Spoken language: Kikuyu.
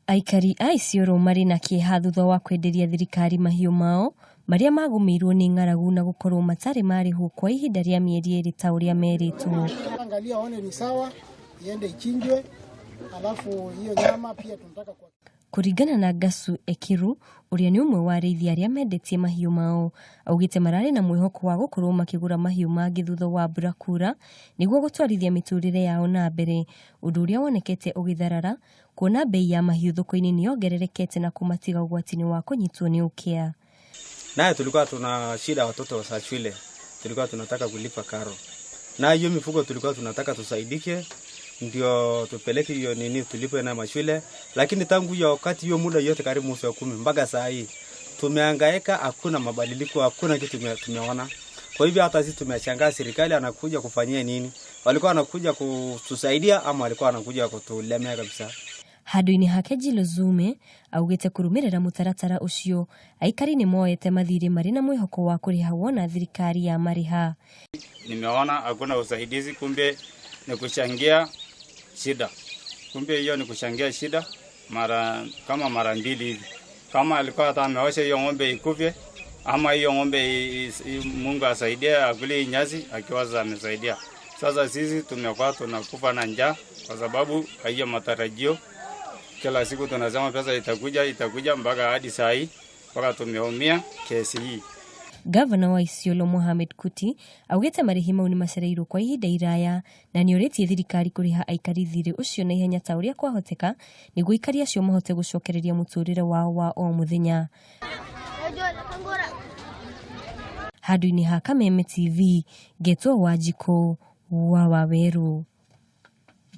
Aikari a Isiolo marĩ na kĩeha thutha wa kwenderia thirikari mahiũ mao marĩa magũmĩirwo nĩ ng'aragu na gũkorwo matarĩ marĩhwo kwa ihinda rĩa mĩeri ĩrĩ ta ũrĩa merĩtwo. Angalia waone ni sawa, iende ichinjwe, alafu hiyo nyama pia tunataka kwa Kũringana na Ngasu Ekiru, ũrĩa nĩ ũmwe wa arĩithi arĩa mendetie mahiũ mao, augĩte mararĩ na mwĩhoko wa gũkorwo makĩgũra mahiũ mangĩ thutha wa mbura kura nĩguo gũtwarithia mĩtũrĩre yao na mbere, ũndũ ũrĩa wonekete ũgĩtharara kuona mbei ya mahiũ thoko-inĩ nĩ yongererekete na kũmatiga ũgwati-inĩ wa kũnyitwo nĩ ũkĩa. Naye tulikuwa tuna shida watoto wa shule, tulikuwa tunataka kulipa karo, na hiyo mifugo tulikuwa tunataka tusaidike, ndio tupeleke hiyo nini tulipe na mashule, lakini tangu hiyo wakati hiyo muda yote karibu mwezi wa 10 mpaka saa hii tumehangaika, hakuna mabadiliko, hakuna kitu tumeona. Kwa hivyo hata sisi tumeshangaa serikali anakuja kufanyia nini? Walikuwa wanakuja kutusaidia ama walikuwa wanakuja kutulemea kabisa? Handũ-inĩ hake Jilo Zume augĩte kũrũmĩrĩra mũtaratara ũcio aikari nĩ moete mathirĩ marĩ na mwĩhoko wa kũrĩha wona thirikari ya marĩha. Nimeona hakuna usaidizi, kumbe ni kuchangia shida, kumbe hiyo ni kuchangia shida mara kama mara mbili hivi. Kama alikuwa hata ameosha hiyo ng'ombe ikufe ama hiyo ng'ombe Mungu asaidie akule nyasi, akiwa amesaidia. Sasa sisi tumekuwa tunakufa na njaa kwa sababu hiyo matarajio. Kila siku tunasema pesa itakuja, itakuja, mpaka hadi saa hii mpaka tumeumia kesi hii. Gavana wa Isiolo Mohamed Kuti augĩte marĩhi mau nĩ macereirwo kwa ihinda iraya na nĩorĩtie thirikari kũrĩha aikari thirĩ ũcio na ihenya ta ũrĩa kwahoteka nĩguo aikari acio mahote gũcokereria mũtũrĩre wao wa o mũthenya. Handũ-inĩ ha Kameme TV, ngetwo Wanjikũ wa Wawerũ.